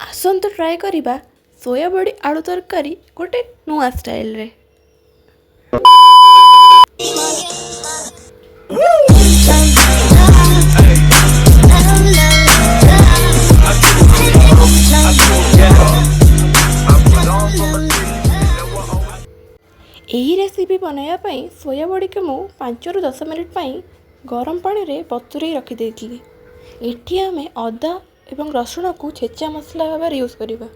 ଆସନ୍ତୁ ଟ୍ରାଏ କରିବା ସୋୟାବଡ଼ି ଆଳୁ ତରକାରୀ ଗୋଟେ ନୂଆ ଷ୍ଟାଇଲରେ। ଏହି ରେସିପି ବନାଇବା ପାଇଁ ସୋୟାବଡ଼ିକୁ ମୁଁ 5ରୁ 10 ମିନିଟ୍ ପାଇଁ ଗରମ ପାଣିରେ ବତୁରେଇ ରଖିଦେଇଥିଲି। ଏଠି ଆମେ ଅଦା ଏବଂ ରସୁଣକୁ ଛେଚା ମସଲା ଭାବରେ ୟୁଜ୍ କରିବା।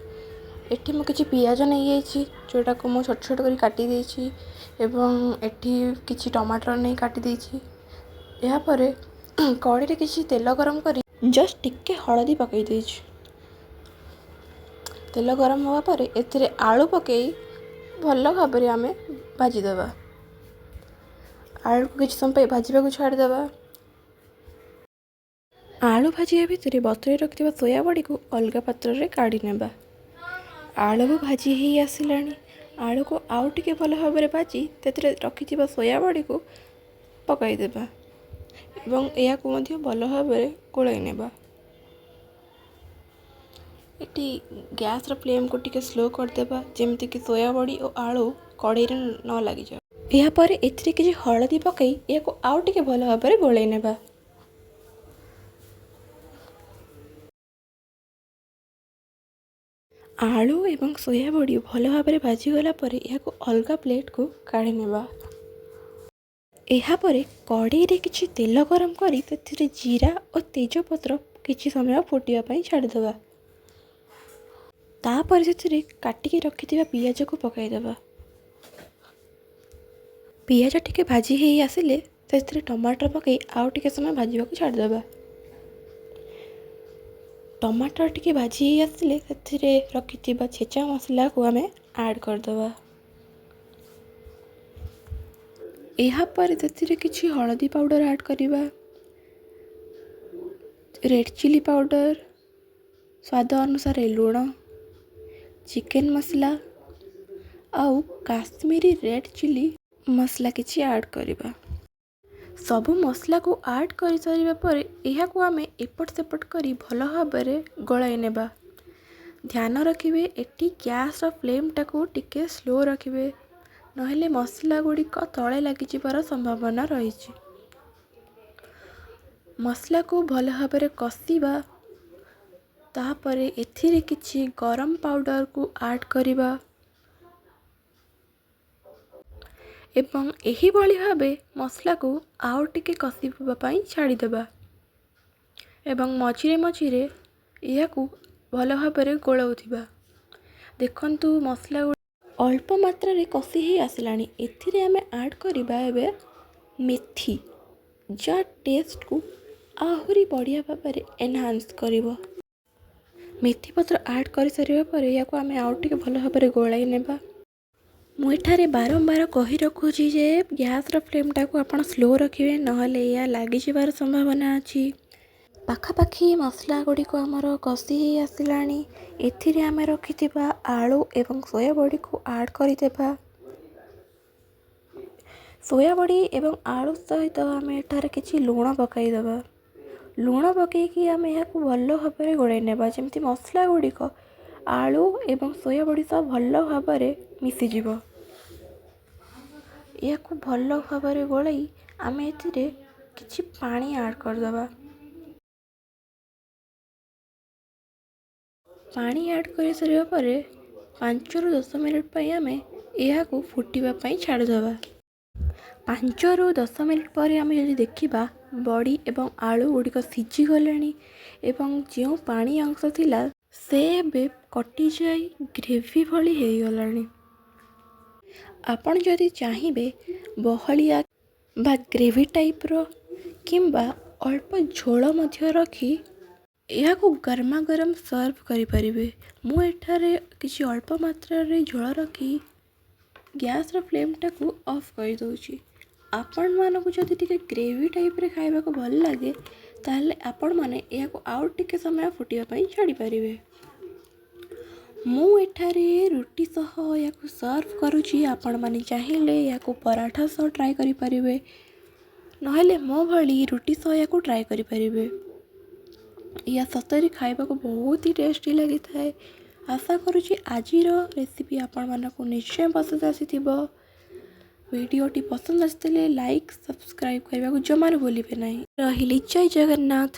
ଏଠି ମୁଁ କିଛି ପିଆଜ ନେଇଯାଇଛି, ଯେଉଁଟାକୁ ମୁଁ ଛୋଟ ଛୋଟ କରି କାଟି ଦେଇଛି ଏବଂ ଏଠି କିଛି ଟମାଟର ନେଇ କାଟି ଦେଇଛି। ଏହାପରେ କଢ଼େଇରେ କିଛି ତେଲ ଗରମ କରି ଜଷ୍ଟ ଟିକେ ହଳଦୀ ପକାଇ ଦେଇଛି। ତେଲ ଗରମ ହେବା ପରେ ଏଥିରେ ଆଳୁ ପକାଇ ଭଲ ଭାବରେ ଆମେ ଭାଜିଦେବା। ଆଳୁକୁ କିଛି ସମୟ ପାଇଁ ଭାଜିବାକୁ ଛାଡ଼ିଦେବା। ଆଳୁ ଭାଜିବା ଭିତରେ ବତୁରେଇ ରଖିଥିବା ସୋୟା ବଡ଼ିକୁ ଅଲଗା ପାତ୍ରରେ କାଢ଼ି ନେବା। ଆଳୁ ବି ଭାଜି ହେଇ ଆସିଲାଣି। ଆଳୁକୁ ଆଉ ଟିକେ ଭଲ ଭାବରେ ଭାଜି ସେଥିରେ ରଖିଥିବା ସୋୟା ବଡ଼ିକୁ ପକାଇଦେବା ଏବଂ ଏହାକୁ ମଧ୍ୟ ଭଲ ଭାବରେ ଗୋଳାଇ ନେବା। ଏଠି ଗ୍ୟାସ୍ର ଫ୍ଲେମ୍କୁ ଟିକେ ସ୍ଲୋ କରିଦେବା, ଯେମିତିକି ସୋୟା ବଡ଼ି ଓ ଆଳୁ କଢ଼େଇରେ ନ ଲାଗିଯାଏ। ଏହାପରେ ଏଥିରେ କିଛି ହଳଦୀ ପକାଇ ଏହାକୁ ଆଉ ଟିକେ ଭଲ ଭାବରେ ଗୋଳାଇ ନେବା। ଆଳୁ ଏବଂ ସୋୟା ବଡ଼ି ଭଲ ଭାବରେ ଭାଜିଗଲା ପରେ ଏହାକୁ ଅଲଗା ପ୍ଲେଟ୍କୁ କାଢ଼ି ନେବା। ଏହାପରେ କଢ଼େଇରେ କିଛି ତେଲ ଗରମ କରି ସେଥିରେ ଜିରା ଓ ତେଜପତ୍ର କିଛି ସମୟ ଫୁଟିବା ପାଇଁ ଛାଡ଼ିଦେବା। ତାପରେ ସେଥିରେ କାଟିକି ରଖିଥିବା ପିଆଜକୁ ପକାଇଦେବା। ପିଆଜ ଟିକେ ଭାଜି ହେଇ ଆସିଲେ ସେଥିରେ ଟମାଟର ପକାଇ ଆଉ ଟିକେ ସମୟ ଭାଜିବାକୁ ଛାଡ଼ିଦେବା। ଟମାଟର ଟିକେ ଭାଜି ହେଇ ଆସିଲେ ସେଥିରେ ରଖିଥିବା ଛେଚା ମସଲାକୁ ଆମେ ଆଡ଼୍ କରିଦେବା। ଏହାପରେ ସେଥିରେ କିଛି ହଳଦୀ ପାଉଡ଼ର ଆଡ଼୍ କରିବା, ରେଡ଼୍ ଚିଲି ପାଉଡ଼ର, ସ୍ୱାଦ ଅନୁସାରେ ଲୁଣ, ଚିକେନ୍ ମସଲା ଆଉ କାଶ୍ମୀରୀ ରେଡ଼୍ ଚିଲି ମସଲା କିଛି ଆଡ଼୍ କରିବା। ସବୁ ମସଲାକୁ ଆଡ଼୍ କରିସାରିବା ପରେ ଏହାକୁ ଆମେ ଏପଟ ସେପଟ କରି ଭଲ ଭାବରେ ଗୋଳାଇ ନେବା। ଧ୍ୟାନ ରଖିବେ, ଏଠି ଗ୍ୟାସ୍ର ଫ୍ଲେମ୍ଟାକୁ ଟିକେ ସ୍ଲୋ ରଖିବେ, ନହେଲେ ମସଲା ଗୁଡ଼ିକ ତଳେ ଲାଗିଯିବାର ସମ୍ଭାବନା ରହିଛି। ମସଲାକୁ ଭଲ ଭାବରେ କଷିବା। ତାପରେ ଏଥିରେ କିଛି ଗରମ ପାଉଡ଼ରକୁ ଆଡ଼୍ କରିବା ଏବଂ ଏହିଭଳି ଭାବେ ମସଲାକୁ ଆଉ ଟିକେ କଷିବା ପାଇଁ ଛାଡ଼ିଦେବା ଏବଂ ମଝିରେ ମଝିରେ ଏହାକୁ ଭଲ ଭାବରେ ଗୋଳାଉଥିବା। ଦେଖନ୍ତୁ, ମସଲା ଅଳ୍ପ ମାତ୍ରାରେ କଷି ହେଇ ଆସିଲାଣି। ଏଥିରେ ଆମେ ଆଡ଼୍ କରିବା ଏବେ ମେଥି, ଯାହା ଟେଷ୍ଟକୁ ଆହୁରି ବଢ଼ିଆ ଭାବରେ ଏନହାନ୍ସ କରିବ। ମେଥି ପତ୍ର ଆଡ଼୍ କରିସାରିବା ପରେ ଏହାକୁ ଆମେ ଆଉ ଟିକେ ଭଲ ଭାବରେ ଗୋଳାଇ ନେବା। ମୁଁ ଏଠାରେ ବାରମ୍ବାର କହି ରଖୁଛି ଯେ ଗ୍ୟାସ୍ର ଫ୍ଲେମ୍ଟାକୁ ଆପଣ ସ୍ଲୋ ରଖିବେ, ନହେଲେ ଏହା ଲାଗିଯିବାର ସମ୍ଭାବନା ଅଛି। ପାଖାପାଖି ମସଲା ଗୁଡ଼ିକ ଆମର କଷି ହେଇ ଆସିଲାଣି। ଏଥିରେ ଆମେ ରଖିଥିବା ଆଳୁ ଏବଂ ସୋୟା ବଡ଼ିକୁ ଆଡ଼୍ କରିଦେବା। ସୋୟା ବଡ଼ି ଏବଂ ଆଳୁ ସହିତ ଆମେ ଏଠାରେ କିଛି ଲୁଣ ପକାଇଦେବା। ଲୁଣ ପକାଇକି ଆମେ ଏହାକୁ ଭଲ ଭାବରେ ଗୋଳାଇ ନେବା, ଯେମିତି ମସଲା ଗୁଡ଼ିକ ଆଳୁ ଏବଂ ସୋୟା ବଡ଼ି ସହ ଭଲ ଭାବରେ ମିଶିଯିବ। ଏହାକୁ ଭଲ ଭାବରେ ଗୋଳାଇ ଆମେ ଏଥିରେ କିଛି ପାଣି ଆଡ଼୍ କରିଦେବା। ପାଣି ଆଡ଼୍ କରିସାରିବା ପରେ 5ରୁ 10 ମିନିଟ୍ ପାଇଁ ଆମେ ଏହାକୁ ଫୁଟିବା ପାଇଁ ଛାଡ଼ିଦେବା। 5ରୁ 10 ମିନିଟ୍ ପରେ ଆମେ ଯଦି ଦେଖିବା, ବଡ଼ି ଏବଂ ଆଳୁ ଗୁଡ଼ିକ ସିଝିଗଲେଣି ଏବଂ ଯେଉଁ ପାଣି ଅଂଶ ଥିଲା, ସେ ଏବେ କଟିଯାଇ ଗ୍ରେଭି ଭଳି ହେଇଗଲାଣି। ଆପଣ ଯଦି ଚାହିଁବେ, ବହଳିଆ ବା ଗ୍ରେଭି ଟାଇପ୍ର କିମ୍ବା ଅଳ୍ପ ଝୋଳ ମଧ୍ୟ ରଖି ଏହାକୁ ଗରମା ଗରମ ସର୍ଭ କରିପାରିବେ। ମୁଁ ଏଠାରେ କିଛି ଅଳ୍ପ ମାତ୍ରାରେ ଝୋଳ ରଖି ଗ୍ୟାସ୍ର ଫ୍ଲେମ୍ଟାକୁ ଅଫ୍ କରିଦେଉଛି। ଆପଣମାନଙ୍କୁ ଯଦି ଟିକେ ଗ୍ରେଭି ଟାଇପ୍ରେ ଖାଇବାକୁ ଭଲ ଲାଗେ, ତାହେଲେ ଆପଣମାନେ ଏହାକୁ ଆଉ ଟିକେ ସମୟ ଫୁଟିବା ପାଇଁ ଛାଡ଼ିପାରିବେ। ମୁଁ ଏଠାରେ ରୁଟି ସହ ଏହାକୁ ସର୍ଭ କରୁଛି। ଆପଣମାନେ ଚାହିଁଲେ ଏହାକୁ ପରାଠା ସହ ଟ୍ରାଏ କରିପାରିବେ, ନହେଲେ ମୋ ଭଳି ରୁଟି ସହ ଏହାକୁ ଟ୍ରାଏ କରିପାରିବେ। ଏହା ସତରେ ଖାଇବାକୁ ବହୁତ ହି ଟେଷ୍ଟି ଲାଗିଥାଏ। ଆଶା କରୁଛି ଆଜିର ରେସିପି ଆପଣମାନଙ୍କୁ ନିଶ୍ଚୟ ପସନ୍ଦ ଆସିଥିବ। ଭିଡ଼ିଓଟି ପସନ୍ଦ ଆସିଥିଲେ ଲାଇକ୍, ସବସ୍କ୍ରାଇବ୍ କରିବାକୁ ଜମାରୁ ଭୁଲିବେ ନାହିଁ। ରହିଲି, ଜୟ ଜଗନ୍ନାଥ।